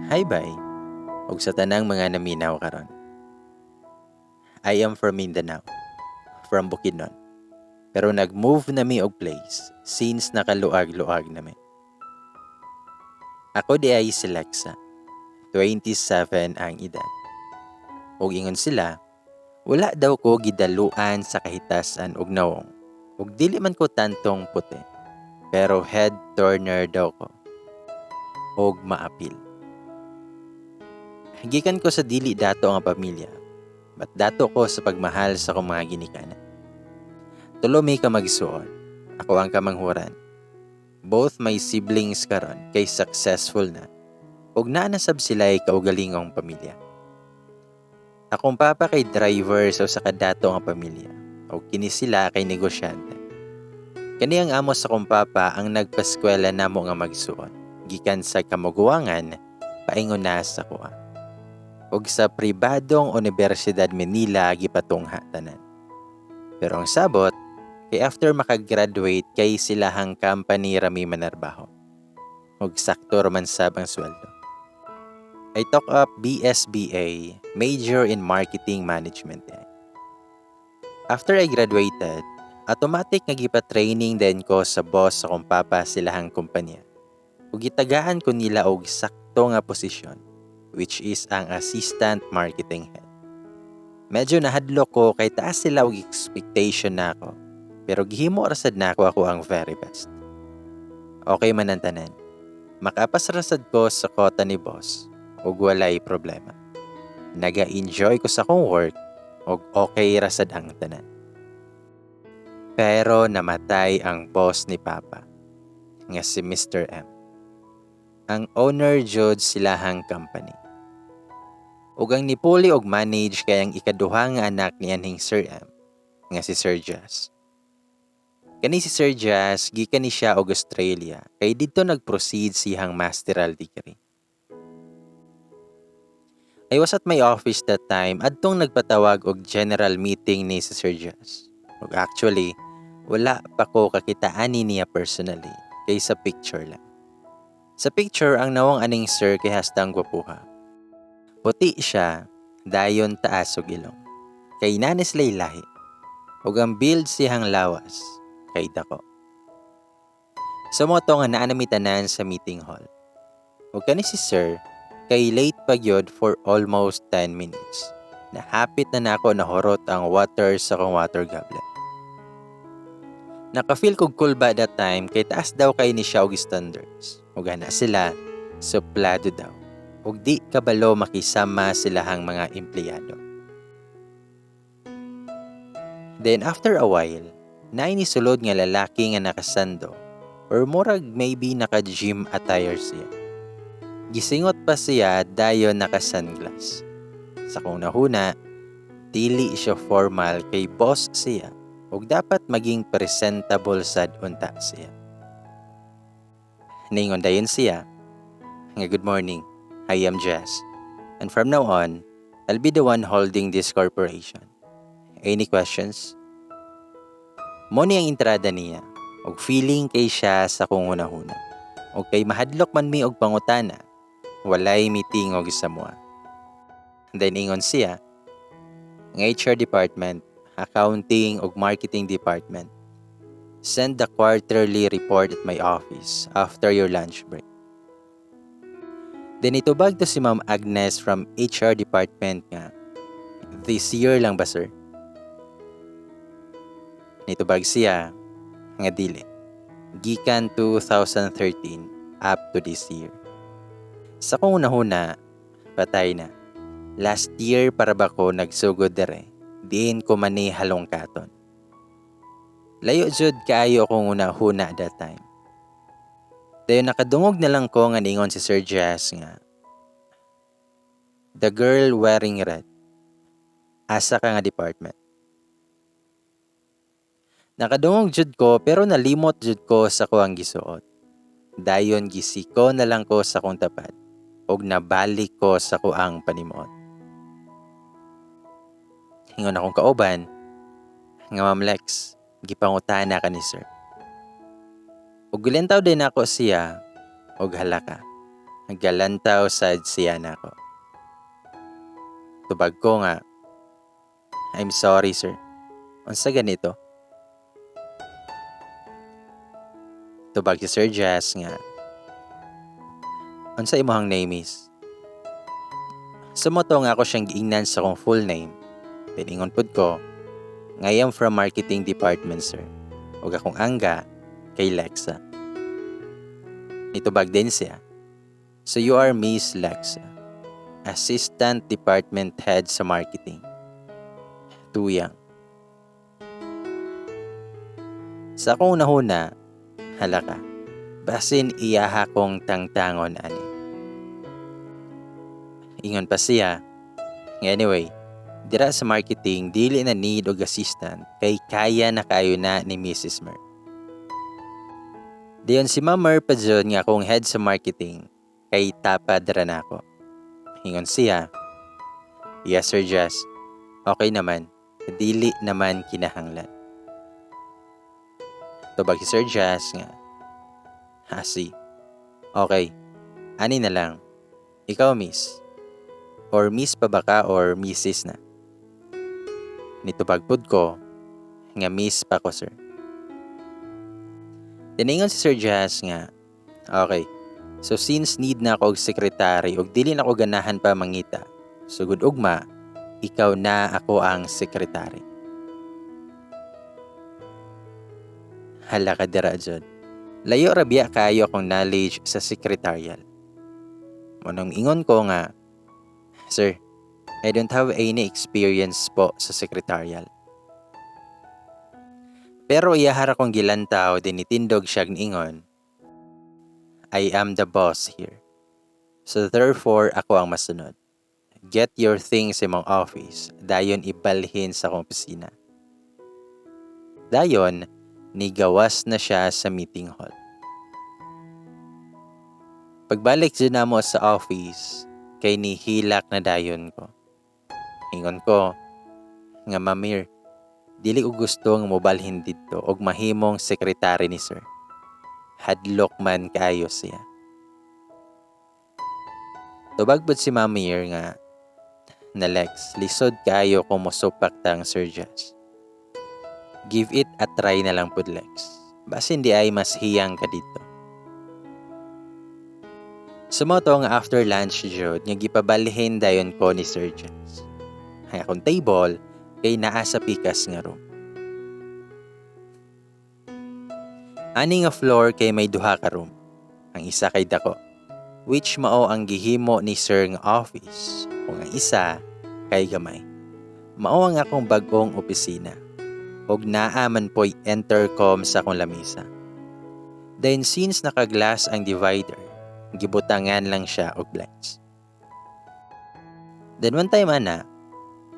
Hi, bye. Ug sa tanang mga naminaw karon. I am from Mindanao, from Bukidnon. Pero nag-move na mi og place since nakaluag-luag na mi. Ako diay si Lexa, 27 ang edad. Ug ingon sila, wala daw ko gidaluan sa kahitasan og nawong. Ug dili man ko tantong puti, pero head turner daw ko. Og maapil. Gikan ko sa dili dato nga pamilya, but dato ko sa pagmahal sa akong mga ginikanan. Tulo mi ka magsuon. Ako ang kamanghuran. Both my siblings karon kay successful na. Ug naa na sab sila'y kaugalingong pamilya. Akong papa kay driver sa usa ka dato nga pamilya ug kini sila kay negosyante. Kani ang amo sa akong papa ang nagpaskwela namo nga magsuon gikan sa kamuguangan paingon na sa kuha. Ug sa pribadong Unibersidad Manila gipatungha tanan. Pero ang sabot, kay after makagraduate kay silahang company rami manarbaho. Ug sakto ra man sab ang sweldo. I took up BSBA, major in marketing management. After I graduated, automatic nga gipa-training din ko sa boss sa akong papa silahang kumpanya. Ug gitagaan ko nila og sakto nga posisyon, which is ang assistant marketing head. Medyo nahadlok ko kay taas sila og expectation nako. Pero gihimo ra sad nako ako ang very best. Okay man ang tanan. Makapas ra sad ko sa kota ni boss ug walay problema. Naga-enjoy ko sa akong work ug okay ra sad ang tanan. Pero namatay ang boss ni Papa nga si Mr. M. Ang owner jud silahang company. Ug ang nipuli og manage kay ang ikaduha nga anak ni anhing Sir M nga si Sir Jazz. Kani si Sir Jazz, gikan ni siya og Australia kay didto nag-proceed siyang masteral degree. I was at my office that time adtong nagpatawag og general meeting ni si Sir Jazz. Ug actually, wala pa ko kakita ani niya personally kay sa picture lang. Sa picture, ang nawong aning sir kay hastang gwapuha. Puti siya, dayon taas og ilong. Kay nanis lay lahi. Ug ang build siyang lawas kay dako. So mao to nga naa nami tanan sa meeting hall. Ug kani si sir kay late pa gyud for almost 10 minutes. Nahapit na nako nahurot ang water sa akong water goblet. Naka-feel kog kulba that time kay taas daw kay ni siya og standards. Ug ana sila, suplado daw. Ug di kabalo makisama silahang mga empleyado. Then after a while, naay nisulod nga lalaki nga nakasando or murag maybe naka-gym attire siya. Gisingot pa siya, dayon naka-sunglass. Sa kong nahuna, dili siya formal kay boss siya ug dapat maging presentable sad unta siya. Ningon dayon siya nga, "Good morning, I am Jazz. And from now on, I'll be the one holding this corporation. Any questions?" Mao ni ang entrada niya ug feeling kay siya sa kong hunahuna. Ug kay mahadlok man mi og pangutana, walay mitingog sa amoa. Then ingon siya, nga "HR department, accounting ug marketing department, send the quarterly report at my office after your lunch break." Then itubag to si Ma'am Agnes from HR department nga, "This year lang ba, sir?" Nitubag siya nga dili. Gikan 2013 up to this year. Sa kong hunahuna, patay na. Last year para ba ko nagsugod dere, diin ko mani halongkaton? Layo jud kaayo akong hunahuna that time. Dayon nakadungog na lang ko nga ningon si Sir Jazz nga, "The girl wearing red. Asa ka nga department?" Nakadungog jud ko pero nalimot jud ko sa kuang gisuot. Dayon gisiko na lang ko sa kong tapad ug nabalik ko sa kuang panimuot. Ingon akong kauban nga, "Ma'am Lex, gipangutana ka ni sir." Ug gilintaw din ako siya og hala ka. Galantaw sad siya nako. Tubag ko nga, "I'm sorry, sir. Unsa ganito?" Tubag si Sir Jazz nga, "Unsa imong name is?" Sumoto nga ako siyang giingnan sa akong full name. Piningon pud ko nga I am from marketing department, sir. Ug akong angga kay Lexa. Nitubag din siya, "So you are Miss Lexa, Assistant Department Head sa Marketing." Tuyang. Sa akong nahuna, hala ka, basin iyaha kong tangtangon ani. Ingon pa siya, "Anyway, dira sa marketing dili na need og assistant kay kaya na kayo na ni Mrs. Mer." Diyon si Ma'am Mer pa jud nga akong head sa marketing kay tapad ra nako. Ingon siya, "Yes, Sir Jazz, okay naman, dili naman kinahanglan." Tubag si Sir Jazz nga, "Hasi, okay, ani na lang, ikaw miss, or miss pa ba ka or missis na?" Nitubag pud ko nga miss pa ko, sir. Tiningon si Sir Jazz nga, "Okay, so since need na ako og sekretary ug dili na ko ganahan pa mangita, sugod ugma, ikaw na ako ang sekretary." Hala ka dira jud. Layo ra biya kaayo akong knowledge sa secretarial. Munong ingon ko nga, "Sir, I don't have any experience po sa secretarial." Pero iyahara kong gilantaw din nitindog siya niingon, "I am the boss here. So therefore, ako ang masunod. Get your things sa imong office, dayon ibalhin sa akong opisina." Dayon, nigawas na siya sa meeting hall. Pagbalik dyan namo sa office, kay nihilak na dayon ko. Ingon ko nga, "Mamir, dili ko gusto nga mobalhin didto og mahimong sekretary ni sir. Hadlok man kaayo siya." Tubag pud si Mamir nga, "Na Lex, lisod kaayo kung mosupak tang Sir Jazz. Give it a try na lang pud, Lex. Basin di ay mas hiyang ka dito." Sumoto nga after lunch jud nga gipabalhin dayon ko ni Sir Jazz. Ang akong table kay naa sa pikas nga room. Ani nga floor kay may duha ka room. Ang isa kay dako, which mao ang gihimo ni Sir nga office, ug ang isa kay gamay. Mao ang akong bag-ong opisina. Og naa man po'y intercom sa akong lamisa. Then since naka-glass ang divider, gibutangan lang siya og blinds. Then one time ana,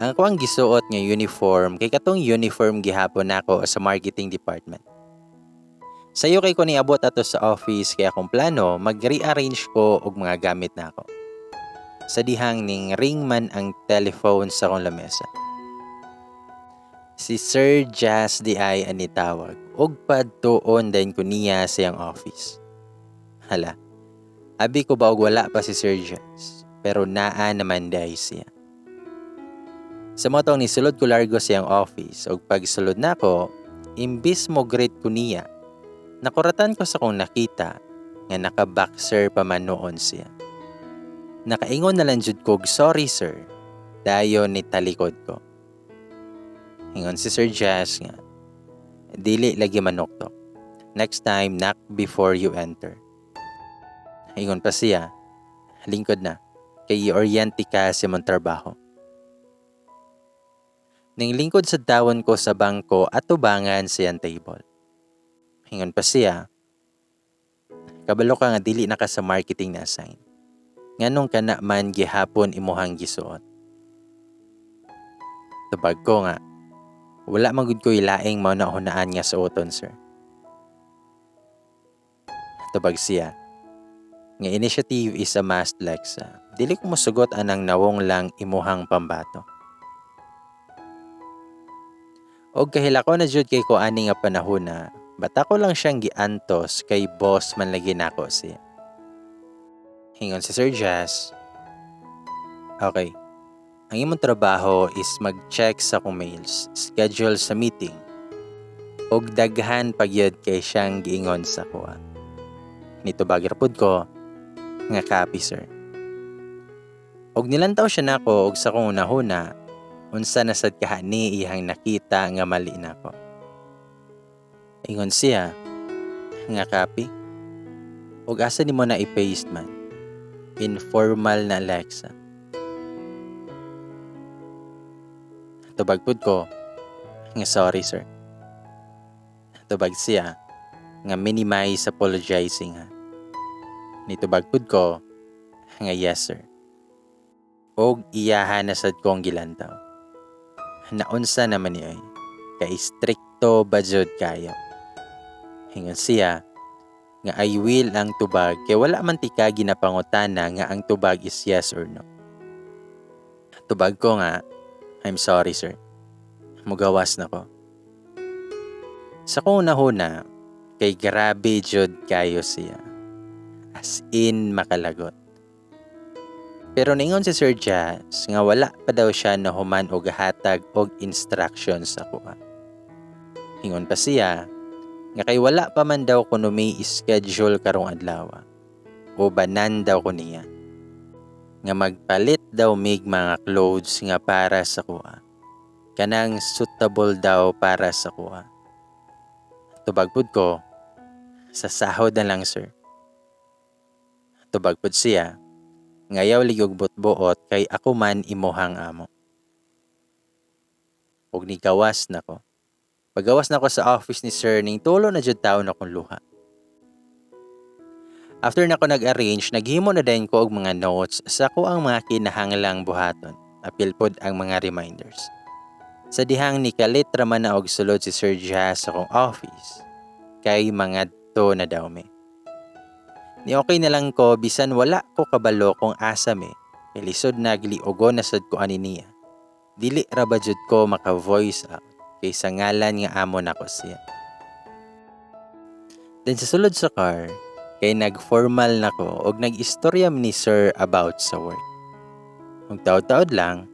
ang ako ang gisuot nga uniform kay katong uniform gihapon nako sa marketing department. Sayo kay ko niabot ato sa office kay akong plano mag-rearrange ko og mga gamit nako. Sa dihang ning ring man ang telephone sa akong lamesa. Si Sir Jazz di ay ani tawag og padtuon din ko niya sa iyang office. Hala, abi ko ba og wala pa si Sir Jazz, pero naa naman di ay siya. Sa motong nisulod ko largo sa iyang office og pagsulod nako, imbis mo greet ko niya, nakuratan ko sa kong nakita nga naka-boxer pa man noon siya. Nakaingon na lang jud kog sorry sir, dayon ni talikod ko. Ingon si Sir Jazz nga, "Dili lagi manuktok. Next time, knock before you enter." Ingon pa siya, "Lingkod na, kay i-oriente ka sa imong trabaho." Ning lingkod sa dawon ko sa bangko atubangan siyang table. Ingon pa siya, "Kabalo ka nga dili na ka sa marketing na assign. Nganong kana man gihapon imuhang gisuot?" Tubag ko nga, "Wala man gud ko'y laing mauna-hunaan nga suoton, sir." Tubag siya, nga "Initiative is a must, Lexa. Dili ko mosugot anang nawong lang imuhang pambato." Og kahila ko na jud kay ko ani nga panahon na bata ko lang siyang giantos kay boss man lagi nako siya. Ingon si Sir Jazz, "Okay, ang imong trabaho is mag-check sa akong mails, schedule sa meeting, og daghan pa gyud kay siyang giingon sa akoa." Nitubag ra pud ko nga, "Copy, sir." Og nilantaw siya nako og sa akong hunahuna, unsa na sad kaha ni iyang nakita nga mali nako. Ingon siya nga, "Copy. Og asa nimo na i-paste man? Informal na, Alexa." Tubag pud ko nga, "Sorry, sir." Tubag siya nga, "Minimize apologizing, ha." Nitubag pud ko nga, "Yes, sir." Og iyahan na sad kong gilantaw. Naunsa naman ni ay, kay strikto ba jud kayo. Ingon siya nga I will ang tubag kay wala man tika ginapangutana nga ang tubag is yes or no. Tubag ko nga, "I'm sorry, sir." Mugawas na ko. Sa kong unahuna, kay grabe jud kayo siya. As in makalagot. Pero ningon si Sir Jazz nga wala pa daw siya nahuman og hatag og instructions sa kuha. Ingon pa siya nga kay wala pa man daw kuno may schedule karong adlaw. O banan daw ko niya. Nga magpalit daw mig mga clothes nga para sa kuha. Kanang suitable daw para sa kuha. Tubag pud ko, "Sa sahod na lang, sir." Tubag pud siya, "Ngayaw ligog buot-buot kay ako man imuhang amo." Og nigawas na ko. Pagawas na ko sa office ni sir, ning tulo na jud taon akong luha. After na ko nag-arrange, naghimo na din ko og mga notes sa ko ang mga kinahanglang buhaton. Apil pod ang mga reminders. Sa dihang nikalit ra man na og sulod si Sir Jazz sa akong office, kay mangadto na daw mi. Ni okay na lang ko bisan wala ko kabalo kung asa mi. Kay lisod na giliugo na sad ko ani niya. Dili ra ba jud ko maka-voice out kay sa ngalan nga amo nako siya. Then sa sulod sa car, kay nag-formal na ko og nag-istorya mi ni sir about sa work. Ug taod-taod lang,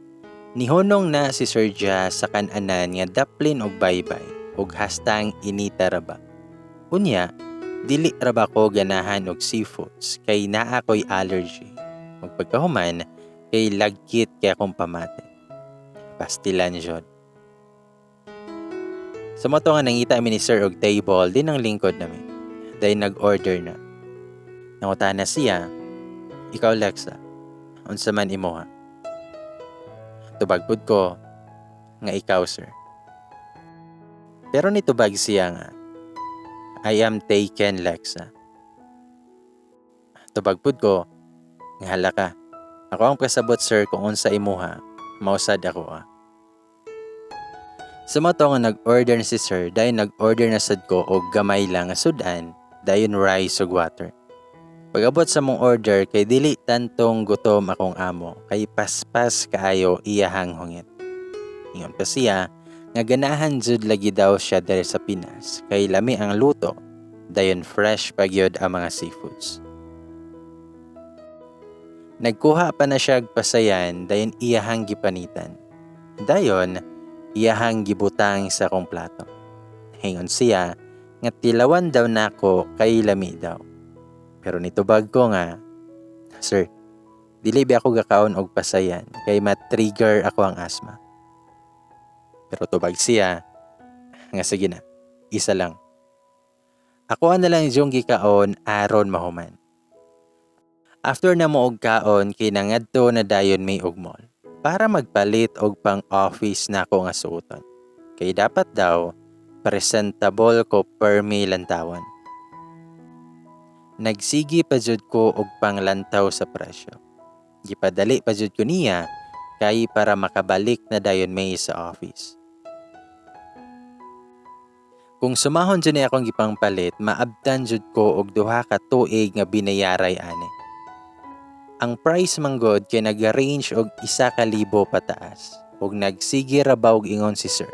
nihunong na si Sir Jazz sa kananan nga daplin og baybay og hastang inita ra ba. Unya, dili ra ba ko ganahan og seafoods kay naa ko'y allergy. Ug pagkahuman, kay lagkit kay akong pamati. Pastilan jud. Sa moto nga nangita mi ni sir og table din ang lingkod nami. Dahil nag-order na. Nangutana siya, "Ikaw, Lexa, unsa man imoha?" Tubag pud ko nga, "Ikaw, sir." Pero nitubag siya nga, "I am taken, Lexa." Tubag pud ko nga, "Hala ka. Ako ang pasabot, sir, kung unsa imuha, mausad ako ah." Sa moto nga nag-order na si sir, dahil nag-order na sad ko og gamay lang nga sudan, dayon rice ug water. Pag-abot sa mong order kay dili tantong gutom akong amo kay paspas kaayo iyahang hungit. Ingon pa siya nga ganahan jud lagi daw siya diri sa Pinas kay lami ang luto, dayon fresh pa gyud ang mga seafoods. Nagkuha pa na siya og pasayan dayon iyahang gipanitan. Dayon iyahang gibutang sa akong plato. Ingon siya nga tilawan daw nako kay lami daw. Pero nitubag ko nga, "Sir, dili ba ako gakaon og pasayan kay ma-trigger ako ang asthma." Pero tubag siya nga sige na, isa lang. Ako na lang yung gikaon aron mahuman. After na mo og kaon, kinangadto na dayon may og mall para magpalit og pang office nako nga suoton. Kay dapat daw presentable ko permi lantawan. Nagsigi pa jud ko og panglantaw sa presyo. Gipadali pa jud ko niya kay para makabalik na dayon may sa office. Kung sumahon jud ni akong gipangpalit, maabtan jud ko og 2 ka tuig nga binayaray ani. Ang price manggod kay nag-range og 1,000 pataas ug nagsige ra ba og ingon si sir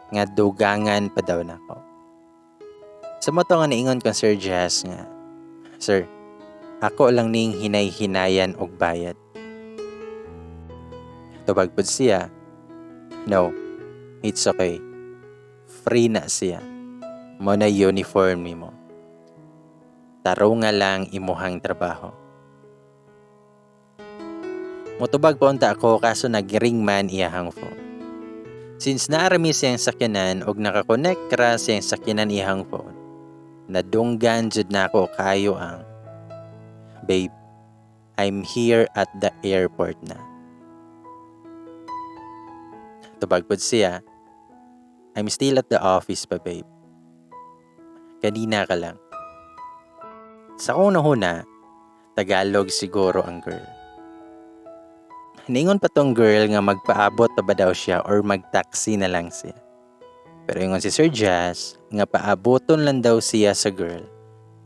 nga dugangan pa daw nako. Sa moto nga niingon kang Sir Jazz nga, "Sir, Ako lang ning hinay-hinayan og bayad. Tubag pud siya, "No, it's okay. Free na siya. Mao na uniform nimo. Tarunga lang imuhang trabaho." Motubag pa unta ako kaso nag-ring man iyahang phone. Since naa ra mi siyang sakyanan og nakakonect ra siyang sakyanan iyahang phone, nadunggan jud nako kayo ang, "Babe, I'm here at the airport na." Tubag pud siya, "I'm still at the office pa, babe. Kanina ka lang." Sa akong nahuna, Tagalog siguro ang girl. Ningon pa tong girl nga magpaabot pa ba daw siya or magtaxi na lang siya. Pero ingon si Sir Jazz nga paaboton lang daw siya sa girl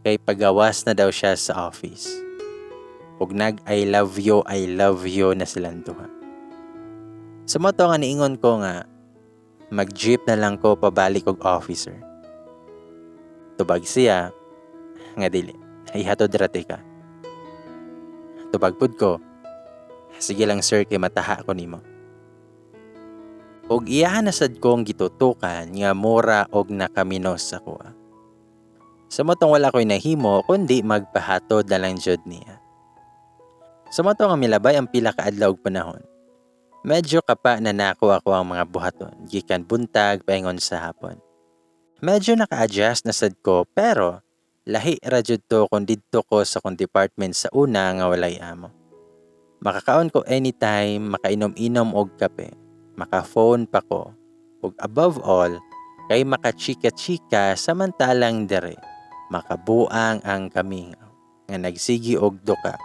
kay pagawas na daw siya sa office. Ug nag "I love you, I love you" na silang duha. Sa mao to nga niingon ko nga mag-jeep na lang ko pabalik og office. Tubag siya nga dili, ihatod ra tika. Tubag pud ko, "Sige lang, sir, kay mataha ko nimo." Og iyahan na sad kong gitutukan nga mura og nakaminos sa kuha. Sa mao tong wala ko'y nahimo kundi magpahatod na lang jud niya. Sa mao to nga milabay ang pila ka adlaw og panahon. Medyo kapa na nako ako ang mga buhaton gikan buntag paingon sa hapon. Medyo naka-adjust na sad ko pero lahi ra jud to kung didto ko sa akong department sa una nga walay amo. Makakaon ko anytime, makainom-inom og kape, maka-phone pa ko, ug above all, kay makachika-chika, samantalang dire, makabuang ang kamingaw nga nagsigi og duka.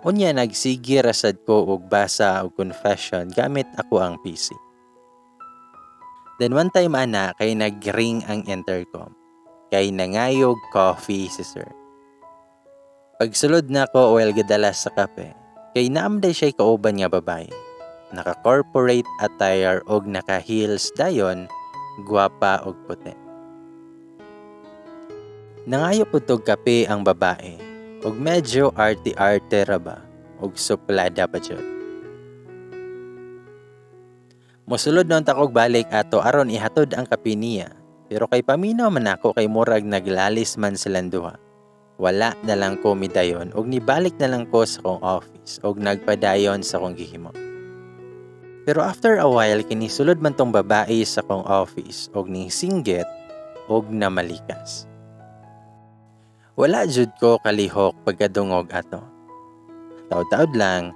Unya nagsigi ra sad ko og basa og confession gamit ako ang PC. Then one time ana kay nag-ring ang intercom. Kay nangayog coffee si sir. Pagsulod nako while gadala sa kape, kay naa man diay siya kauban nga babae. Naka-corporate attire og naka-heels, dayon gwapa og puti. Nangayo pud tog kape ang babae og medyo arte-arte ra ba og suplada pa jud. Mosulod na unta kog balik ato aron ihatod ang kape niya, pero kay paminaw man ako kay murag naglalis man silang duha. Wala na lang ko midayon og nibalik na lang ko sa akong office og nagpadayon sa akong gihimo. Pero after a while, kinisulod man tong babae sa akong office og nisinggit og namalikas. Wala jud ko kalihok pagkadungog ato. Taod-taod lang,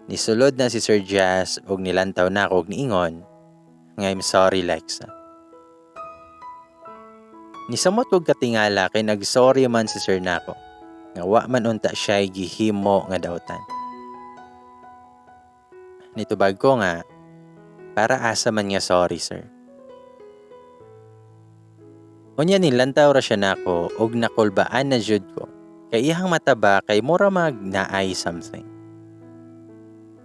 nisulod na si Sir Jazz og nilantaw na ako og niingon nga, "I'm sorry, Lexa." Nisamot og katingala kay nagsorry man si Sir nako nga wa man unta siya gihimo nga dautan. Nitubag ko nga, "Para asa man nga sorry, sir?" Unya nilantaw ra siya nako og nakulbaan na jud ko kay iyang mata ba kay mura mag naay something.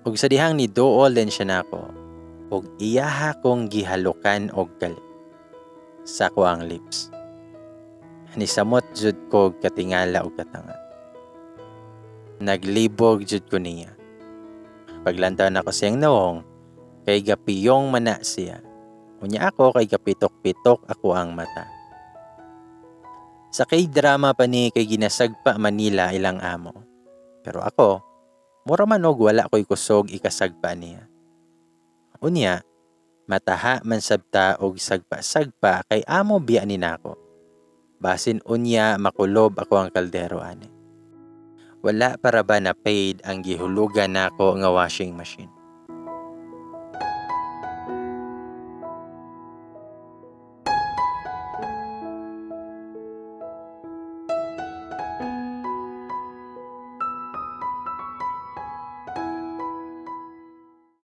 Ug sa dihang ni duol din siya nako og iyaha kong gihalukan og gali sa ang lips. Nisamot jud ko katingala og katanga. Naglibog jud ko niya. Paglantaw nako siyang nawong kay gapiyong man na siya. Unya ako kay gapitok-pitok ako ang mata. Sa K-drama pa ni kay ginasagpa Manila ilang amo. Pero ako, mura man og wala ko'y kusog ikasagpa niya. Unya, mataha man sabta og sagpa-sagpa kay amo biya ni nako. Basin unya makulob ako ang kaldero ani. Wala para ba na paid ang gihulugan nako nga washing machine.